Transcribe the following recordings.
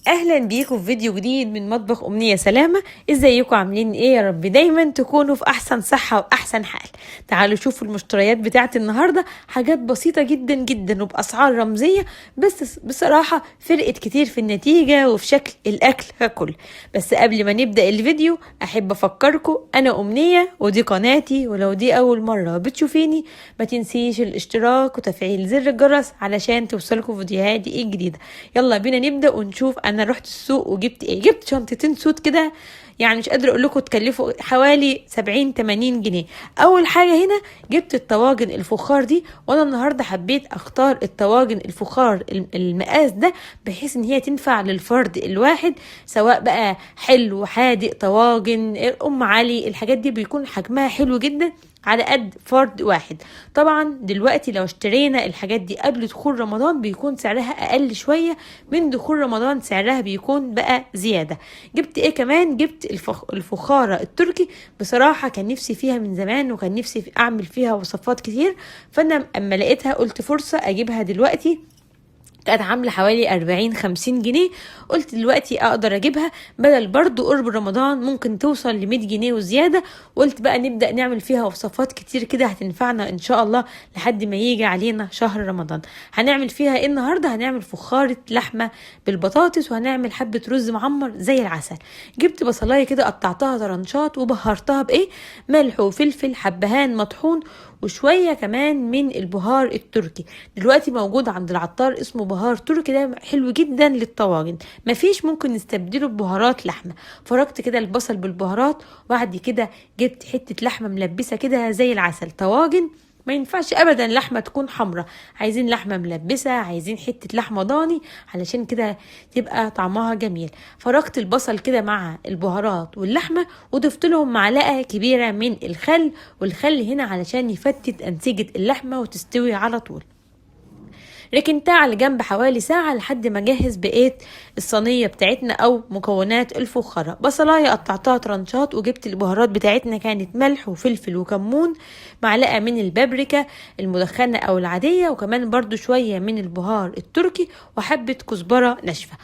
اهلا بيكم في فيديو جديد من مطبخ امنية سلامة. ازيكم عاملين ايه؟ يا رب دايما تكونوا في احسن صحة واحسن حال. تعالوا شوفوا المشتريات بتاعت النهاردة، حاجات بسيطة جدا جدا وباسعار رمزية، بس بصراحة فرقت كتير في النتيجة وفي شكل الاكل ككل. بس قبل ما نبدأ الفيديو احب افكركم، انا امنية ودي قناتي، ولو دي اول مرة بتشوفيني ما تنسيش الاشتراك وتفعيل زر الجرس علشان توصلكم فيديوهاتي الجديدة. يلا بينا نبدأ ونشوف انا رحت السوق وجبت ايه. جبت شنطتين سود كده، يعني مش قادرة اقول لكم، تكلفوا حوالي 70-80 جنيه. اول حاجة هنا جبت الطواجن الفخار دي، وانا النهارده حبيت اختار الطواجن الفخار المقاس ده بحيث ان هي تنفع للفرد الواحد، سواء بقى حلو حادق، طواجن ام علي، الحاجات دي بيكون حجمها حلو جدا على قد فرد واحد. طبعا دلوقتي لو اشترينا الحاجات دي قبل دخول رمضان بيكون سعرها اقل شوية، من دخول رمضان سعرها بيكون بقى زيادة. جبت ايه كمان؟ جبت الفخارة التركي. بصراحة كان نفسي فيها من زمان، وكان نفسي اعمل فيها وصفات كتير، فانا اما لقيتها قلت فرصة اجيبها دلوقتي. كانت عاملة حوالي 40-50 جنيه، قلت دلوقتي اقدر اجيبها بدل برضو قرب رمضان ممكن توصل لمية جنيه وزيادة. قلت بقى نبدأ نعمل فيها وصفات كتير كده هتنفعنا ان شاء الله لحد ما يجي علينا شهر رمضان. هنعمل فيها ايه النهاردة؟ هنعمل فخارة لحمة بالبطاطس، وهنعمل حبة رز معمر زي العسل. جبت بصلاية كده قطعتها طرنشات وبهرتها بايه؟ ملح وفلفل، حبهان مطحون، وشوية كمان من البهار التركي. دلوقتي موجود عند العطار اسمه بهار تركي، ده حلو جدا للطواجن، مفيش ممكن نستبدله ببهارات لحمة. فركت كده البصل بالبهارات، وبعد كده جبت حتة لحمة ملبسة كده زي العسل. طواجن ما ينفعش ابدا لحمة تكون حمرة، عايزين لحمة ملبسة، عايزين حتة لحمة ضاني علشان كده تبقى طعمها جميل. فركت البصل كده مع البهارات واللحمة، وضفت لهم معلقة كبيرة من الخل، والخل هنا علشان يفتت أنسجة اللحمة وتستوي على طول. ركنتها على جنب حوالي ساعة لحد ما اجهز بقية الصينية بتاعتنا او مكونات الفخارة. بصلاية قطعتها ترنشات، وجبت البهارات بتاعتنا كانت ملح وفلفل وكمون، معلقة من البابريكا المدخنة او العادية، وكمان برضو شوية من البهار التركي، وحبة كزبرة ناشفة.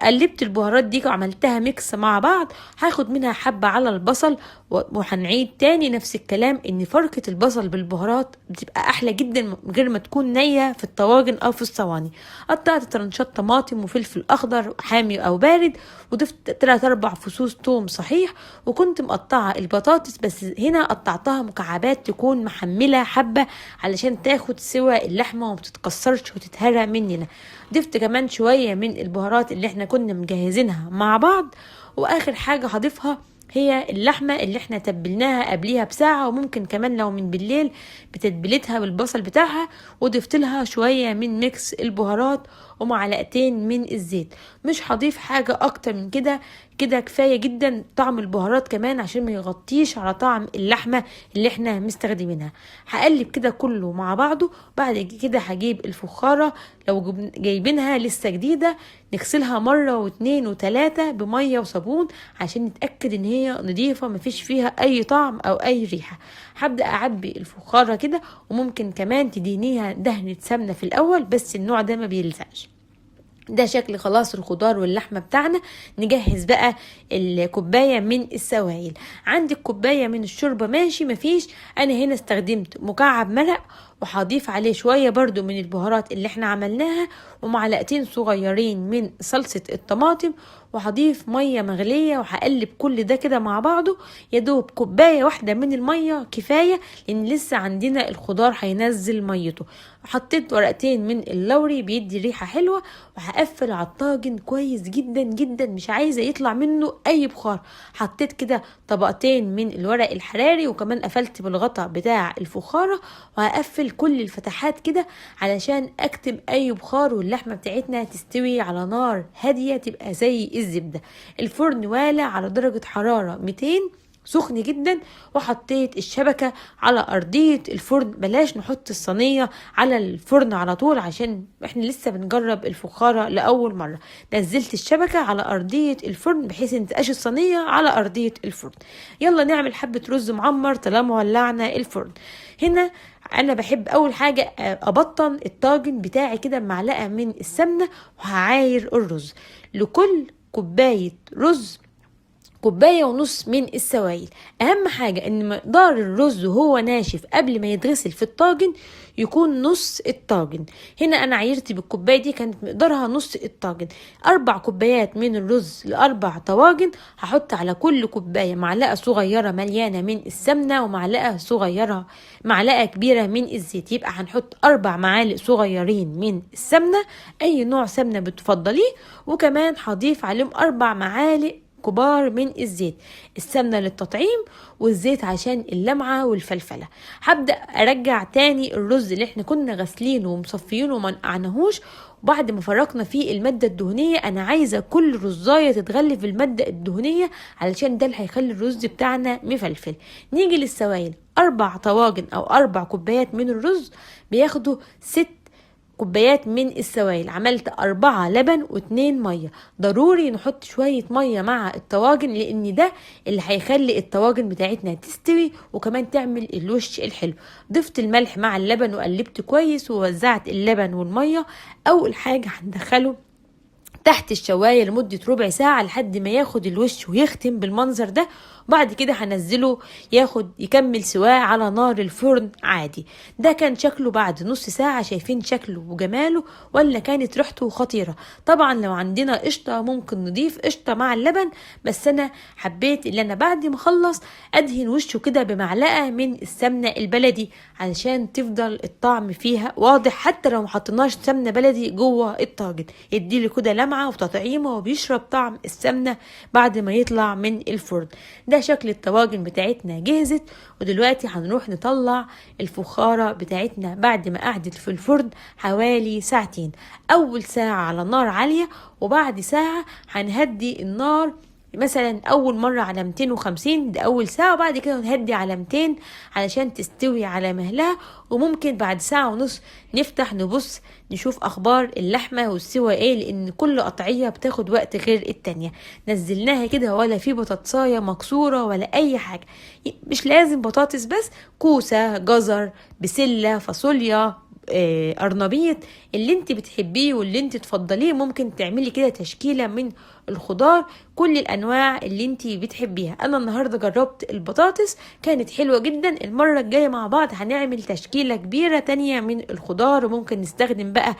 قلبت البهارات دي وعملتها mix مع بعض. هاخد منها حبة على البصل، وهنعيد تاني نفس الكلام، ان فركة البصل بالبهارات بتبقى احلى جدا من غير ما تكون نية في الطواجن او في الصواني. قطعت ترنشات طماطم وفلفل اخضر حامي او بارد، وضفت 3-4 فصوص توم صحيح، وكنت مقطعه البطاطس، بس هنا قطعتها مكعبات تكون محمله حبه علشان تاخد سوى اللحمة وما تتكسرش وتتهرى مننا. ضفت كمان شوية من البهارات اللي احنا كنا مجهزينها مع بعض، واخر حاجة هضيفها هي اللحمة اللي احنا تبلناها قبليها بساعة، وممكن كمان لو من بالليل بتتبلتها بالبصل بتاعها، وضفت لها شوية من mix البهارات ومعلقتين من الزيت. مش هضيف حاجة اكتر من كده، كده كفاية جدا طعم البهارات كمان عشان ما يغطيش على طعم اللحمة اللي احنا مستخدمينها. هقلب كده كله مع بعضه. بعد كده هجيب الفخارة لو جايبينها لسه جديدة، نغسلها مرة واتنين وتلاتة بمية وصابون عشان نتأكد ان هي نظيفة مفيش فيها اي طعم او اي ريحة. هبدأ اعبي الفخارة كده، وممكن كمان تدهنيها دهنة سمنة في الاول، بس النوع ده ما بيلزقش. ده شكل خلاص الخضار واللحمة بتاعنا. نجهز بقى الكوباية من السوائل. عندك كوباية من الشوربة ماشي، مفيش، انا هنا استخدمت مكعب مرق، وهضيف عليه شوية برضو من البهارات اللي احنا عملناها، ومعلقتين صغيرين من صلصة الطماطم، وهضيف مية مغلية، وهقلب كل ده كده مع بعضه. يا دوب كوباية واحدة من المية كفاية، لان لسه عندنا الخضار هينزل ميته. حطيت ورقتين من اللوري بيدي ريحة حلوة، وهقفل على الطاجن كويس جدا جدا، مش عايزة يطلع منه اي بخار. حطيت كده طبقتين من الورق الحراري، وكمان قفلت بالغطا بتاع الفخارة، وهقفل كل الفتحات كده علشان اكتم اي بخار، واللحمة بتاعتنا تستوي على نار هادية تبقى زي الزبدة. الفرن والع على درجة حرارة 200، سخن جدا، وحطيت الشبكة على أرضية الفرن. بلاش نحط الصينية على الفرن على طول عشان احنا لسه بنجرب الفخارة لأول مرة. نزلت الشبكة على أرضية الفرن بحيث ان تبقاش الصينية على أرضية الفرن. يلا نعمل حبة رز معمر طالما ولعنا الفرن. هنا انا بحب اول حاجة ابطن الطاجن بتاعي كده بمعلقه من السمنة، وهعاير الرز. لكل كوباية رز كوباية ونص من السوائل. اهم حاجة ان مقدار الرز وهو ناشف قبل ما يتغسل في الطاجن يكون نص الطاجن. هنا انا عايرتي بالكوباية دي كانت مقدارها نص الطاجن. 4 كوبايات من الرز ل4 طواجن. هحط على كل كوباية معلقة صغيرة مليانة من السمنة ومعلقة صغيرة معلقة كبيرة من الزيت. يبقى هنحط 4 معالق صغيرين من السمنة، اي نوع سمنة بتفضليه، وكمان هضيف عليهم 4 معالق كبار من الزيت. السمنة للتطعيم والزيت عشان اللمعة والفلفلة. هبدأ ارجع تاني الرز اللي احنا كنا غسلينه ومصفيينه وما نقعناهوش، وبعد ما فرقنا فيه المادة الدهنية انا عايزة كل رزاية تتغلف بالمادة الدهنية علشان ده اللي هيخلي الرز بتاعنا مفلفل. نيجي للسوائل. 4 طواجن او 4 كوبايات من الرز بياخدوا 6 كوبايات من السوائل. عملت 4 لبن و2 مية. ضروري نحط شوية مية مع الطواجن لان ده اللي هيخلي الطواجن بتاعتنا تستوي وكمان تعمل الوش الحلو. ضفت الملح مع اللبن وقلبت كويس ووزعت اللبن والمية. اول حاجة هندخله تحت الشواية لمدة ربع ساعة لحد ما ياخد الوش ويختم بالمنظر ده. بعد كده هنزله يكمل سواه على نار الفرن عادي. ده كان شكله بعد نص ساعة، شايفين شكله وجماله ولا كانت ريحته خطيرة؟ طبعا لو عندنا قشطة ممكن نضيف قشطة مع اللبن، بس انا حبيت ان انا بعد ما اخلص ادهن وشه كده بمعلقة من السمنة البلدي علشان تفضل الطعم فيها واضح، حتى لو ما حطيناش سمنة بلدي جوه الطاجن يديله كده لمعة وتطعيمه وبيشرب طعم السمنة بعد ما يطلع من الفرن. ده شكل الطواجن بتاعتنا جهزت، ودلوقتي هنروح نطلع الفخارة بتاعتنا بعد ما قعدت في الفرن حوالي ساعتين. اول ساعة على نار عالية، وبعد ساعة هنهدي النار، مثلا اول مرة على 250 ده اول ساعة، وبعد كده نهدي على 200 علشان تستوي على مهلها. وممكن بعد ساعة ونص نفتح نبص نشوف اخبار اللحمة والسوى ايه، لان كل قطعية بتاخد وقت غير التانية. نزلناها كده ولا في بطاطساية مكسورة ولا اي حاجة، مش لازم بطاطس بس، كوسة، جزر، بسلة، فاصوليا، قرنبيط، اللي انت بتحبيه واللي انت تفضليه. ممكن تعملي كده تشكيلة من الخضار، كل الانواع اللي انت بتحبيها. انا النهاردة جربت البطاطس كانت حلوة جدا. المرة الجاية مع بعض هنعمل تشكيلة كبيرة تانية من الخضار، وممكن نستخدم بقى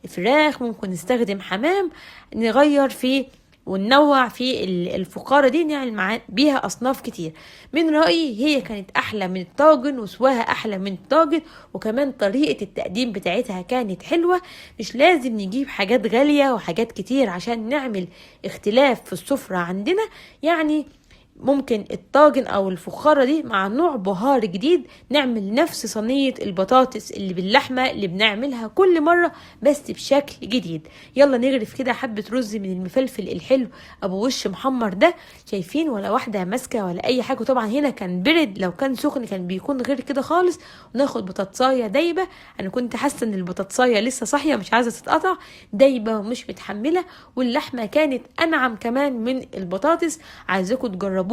فراخ، ممكن نستخدم حمام، نغير في وننوع في الفقارة دي، نعمل بيها أصناف كتير. من رأيي هي كانت أحلى من الطاجن وسواها أحلى من الطاجن، وكمان طريقة التقديم بتاعتها كانت حلوة. مش لازم نجيب حاجات غالية وحاجات كتير عشان نعمل اختلاف في السفرة عندنا، يعني ممكن الطاجن او الفخارة دي مع نوع بهار جديد نعمل نفس صينية البطاطس اللي باللحمة اللي بنعملها كل مرة بس بشكل جديد. يلا نغرف كده حبة رز من المفلفل الحلو ابو وش محمر ده، شايفين ولا واحدة ماسكة ولا اي حاجة. وطبعا هنا كان برد، لو كان سخن كان بيكون غير كده خالص. وناخد بطاطساية دايبة، انا كنت حاسة ان البطاطساية لسه صاحية مش عايزة تتقطع، دايبة ومش متحملة، واللحمة كانت انعم كمان من البطاطس. عايزاكم تجربوها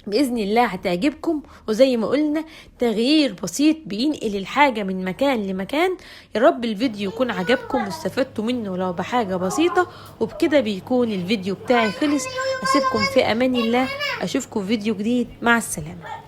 بإذن الله هتعجبكم. وزي ما قلنا تغيير بسيط بينقل الحاجة من مكان لمكان. يا رب الفيديو يكون عجبكم واستفدتوا منه لو بحاجة بسيطة. وبكده بيكون الفيديو بتاعي خلص. أسيبكم في أمان الله، أشوفكم في فيديو جديد. مع السلامة.